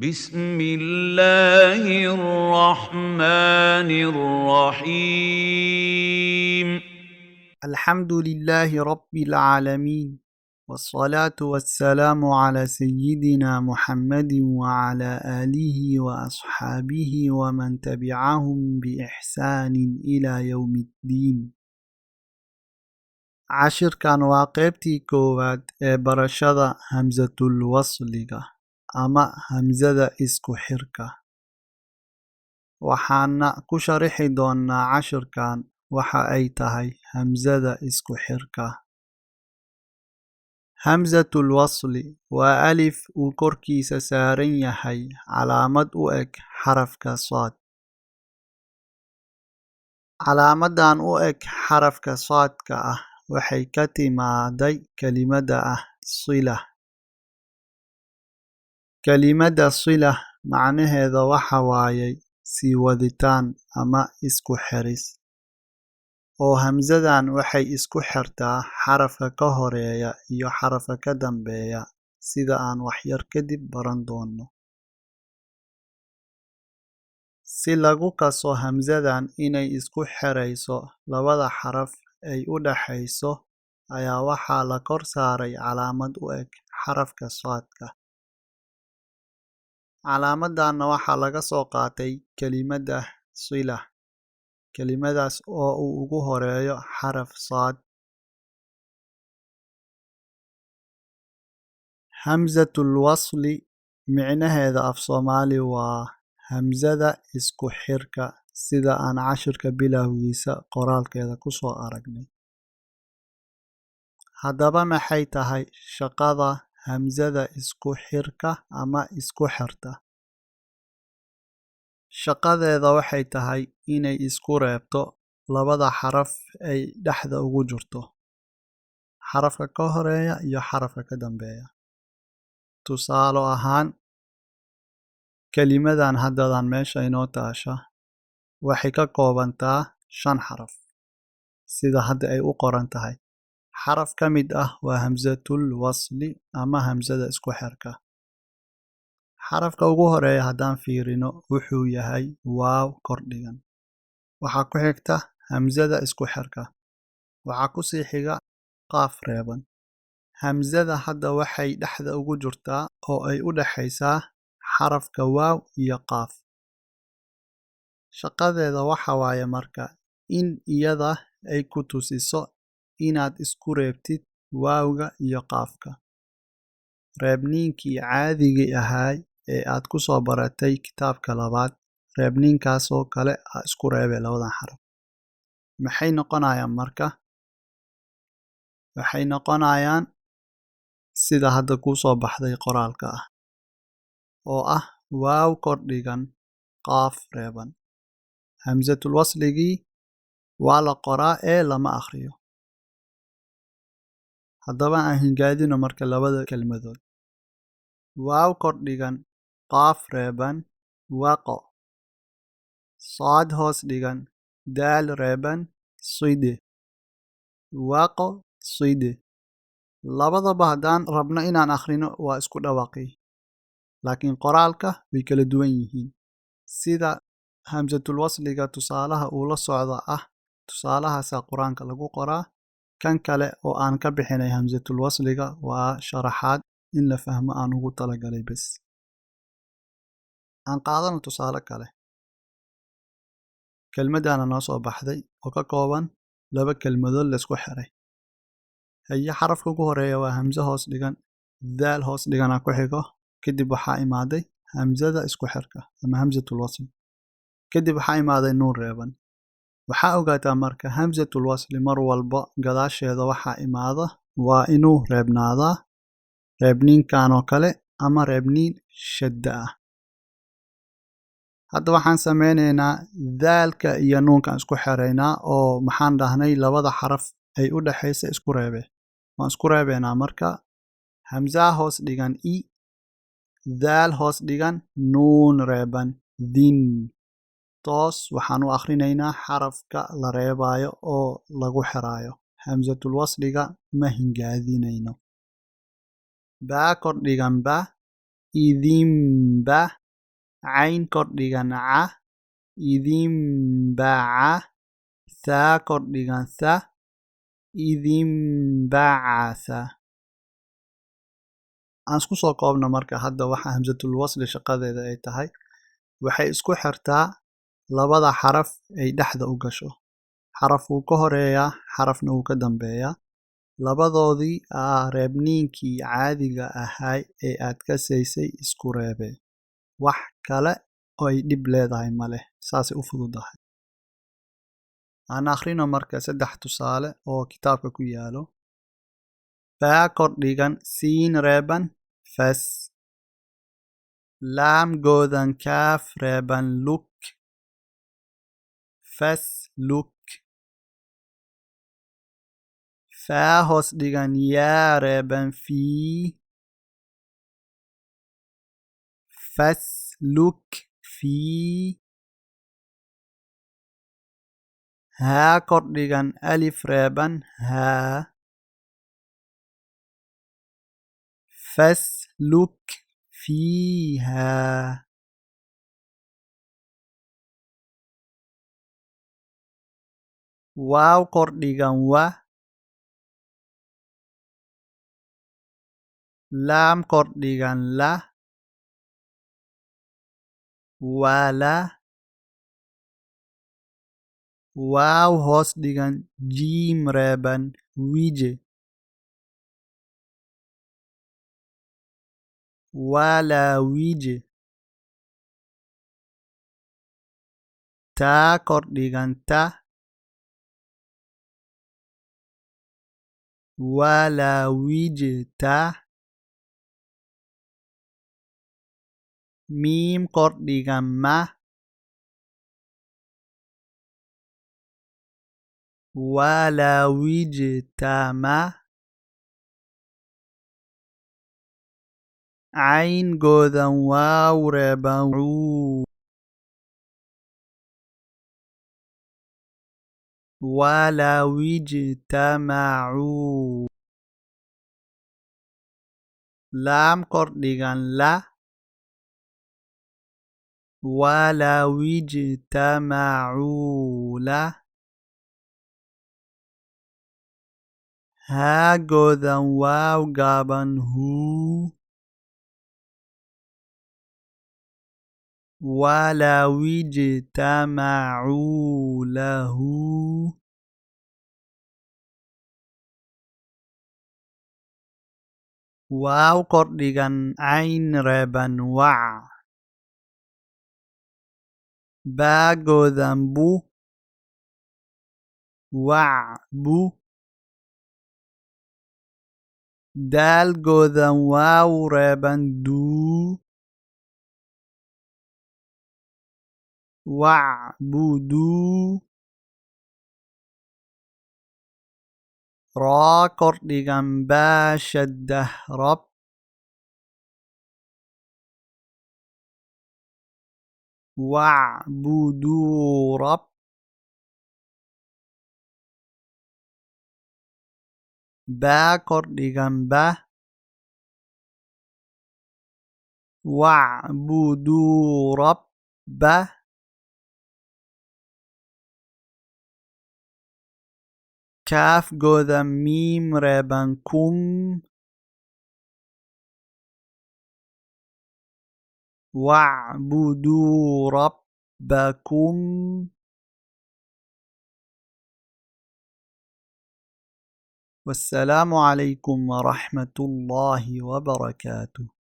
بسم الله الرحمن الرحيم. الحمد لله رب العالمين، والصلاة والسلام على سيدنا محمد وعلى آله وأصحابه ومن تبعهم بإحسان إلى يوم الدين. Cashirkan waa qaybtii koowaad ee barashada hamzatul wasliga ama hamzada isku xirka. Waxaana ku sharixi doonaa cashirkan waxa ay tahay hamzada isku xirka. Hamzatul wasli waa alif uu korkiisa saaran yahay calaamad u eg xarafka saad. Calaamadan u eg xarafka saadka ah waxay ka timaaday kelimada ah sila. Kelimada sila macnaheeda waxa waayay sii waditaan ama isku xiris. Oo hamzadan waxay isku xirtaa xarafka ka horeeya iyo xarafka ka dambeeya, sida aan wax yar kadib baran doono. Si lagu kaso hamzadan inay isku xirayso labada xaraf ay u dhaxayso, ayaa waxaa la kor saaray calaamad u eg xarafka saadka. Calaamadanna waxaa laga soo qaatay kelimada sila, kelimadaas oo uu ugu horeeyo xaraf saad. Hamzatul wasli micnaheeda af Soomaali waa hamzada isku xirka, sida aan cashirka bilowgiisa qoraalkeeda ku soo aragnay. Haddaba maxay tahay shaqada hamzada isku xirka ama isku xirta? Shaqadeeda waxay tahay inay isku reebto labada xaraf ay dhexda ugu jirto, xarafka ka horeeya iyo xarafka ka dambeeya. Tusaale ahaan, kelimadan haddadan meesha inoo taasha waxay ka koobantaa 5 xaraf, sida hadda ay u qoran tahay. Xaraf ka mid ah waa hamzatul wasli ama hamzada isku xirka. Xarafka ugu horeeya haddaan fiirino wuxuu yahay waaw kordhigan. Waxaa ku xigta hamzada isku xirka. Waxaa ku sii xiga qaaf reeban. Hamzada hadda waxay dhexda ugu jirtaa oo ay u dhaxaysaa xarafka waaw iyo qaaf. Shaqadeeda waxa waaye marka in iyada ay ku tusiso inaad isku reebtid waawga iyo qaafka. Reebniinkii caadiga ahaa ee aad ku soo baratay kitaabka labaad, reebniinkaasoo kale ha isku reebay labadan xaraf. Maxay noqonayaan marka? Waxay noqonayaan sida hadda kuu soo baxday qoraalka ah, oo ah waaw kordhigan qaaf reeban. Hamzatul wasligii waa la qoraa ee lama akhriyo. Haddaba aan hingaadino marka labada kelmadood. Waaw kordhigan qaaf reeban waqo. Saad hoos dhigan daal reeban side. Waqo side. Labadaba haddaan rabno inaan akhrino waa isku dhawaaqi, laakiin qoraalka way kala duwan yihiin. Sida hamzatul wasliga tusaalaha uu la socda ah, tusaalahaasaa qur-aanka lagu qoraa. Kan kale oo aan ka bixinay hamzatul wasliga waa sharaxaad in la fahmo aan ugu talagalay bes. Aan qaadano tusaale kale. Kelmadana noo soo baxday oo ka kooban laba kelmadood la isku xiray. Haye, xarafka ugu horeeya waa hamzo hoos dhigan, daal hoos dhigana ku xigo. Kadib waxaa imaaday hamzada isku xirka ama hamzatul wasl. Kadib waxaa imaaday nuun reeban. Waxaa ogaataa marka hamzatul wasli mar walba gadaasheeda waxaa imaada waa inuu reebnaadaa reebniinkan oo kale ama reebniin shadda ah. Hadda waxaan sameynaynaa daalka iyo nuunkan isku xiraynaa, oo maxaan dhahnay labada xaraf ay u dhaxaysa isku reebe. Waan isku reebeynaa marka hamzaha hoos dhigan i, daal hoos dhigan nuun reeban dhin. Toos waxaan u akhrinaynaa xarafka la reebayo oo lagu xiraayo. Hamzatul wasliga ma hingaadinayno. Baa kordhigan ba, Idinba, cayn kordhigan ca, idinbaca. Thaa kordhigan tha, idinbacatha. Aan isku soo koobno marka hadda waxa hamsatul wasli shaqadeeda ay tahay. Waxay isku xirtaa labada xaraf ay dhexda u gasho. Xaraf wuu ka horeeyaa, xarafna wuu ka dambeeyaa. Labadoodii aa reebniinkii caadiga ahay ee aad ka saysay isku reebee. Wax kale oo ay dhib leedahay ma leh, saasay u fududahay. Aan akhrino marka 3 tusaale oo kitaabka ku yaalo. Faa kordhigan siin reeban fas. Laam goodan kaaf reeban luk. Fas luk. Faa hoos dhigan yaa reeban fii. Fas luk fii. Haa kordhigan alif reeban haa. Fas luk fiihaa. Waaw kordhigan wa. Laam kordhigan la. Wala. Waaw hoos dhigan jiim reeban wije. Wala wije. Taa kordhigan ta. Wala wije ta. Miim kordhigan ma. Wala wije ta ma. Cayn goodan waaw reeban cuu. Wala wijtamacuu. Laam kordhigan la. Wala wijtamacuu la. Haa goodan waaw gaaban huu. Wala wijtamacuu lahu. Waaw kordhigan cayn reeban wac. Baa goodan bu. Wac bu. Daal goodan waaw reeban duu. Wacbuduu. Raa kordhigan baa shaddah rab. Wacbuduu rab. Baa kordhigan ba. Wacbuduu rabba. Kaaf goodan miim reeban kum. Wacbuduu rabbakum. والسلام عليكم ورحمة الله وبركاته.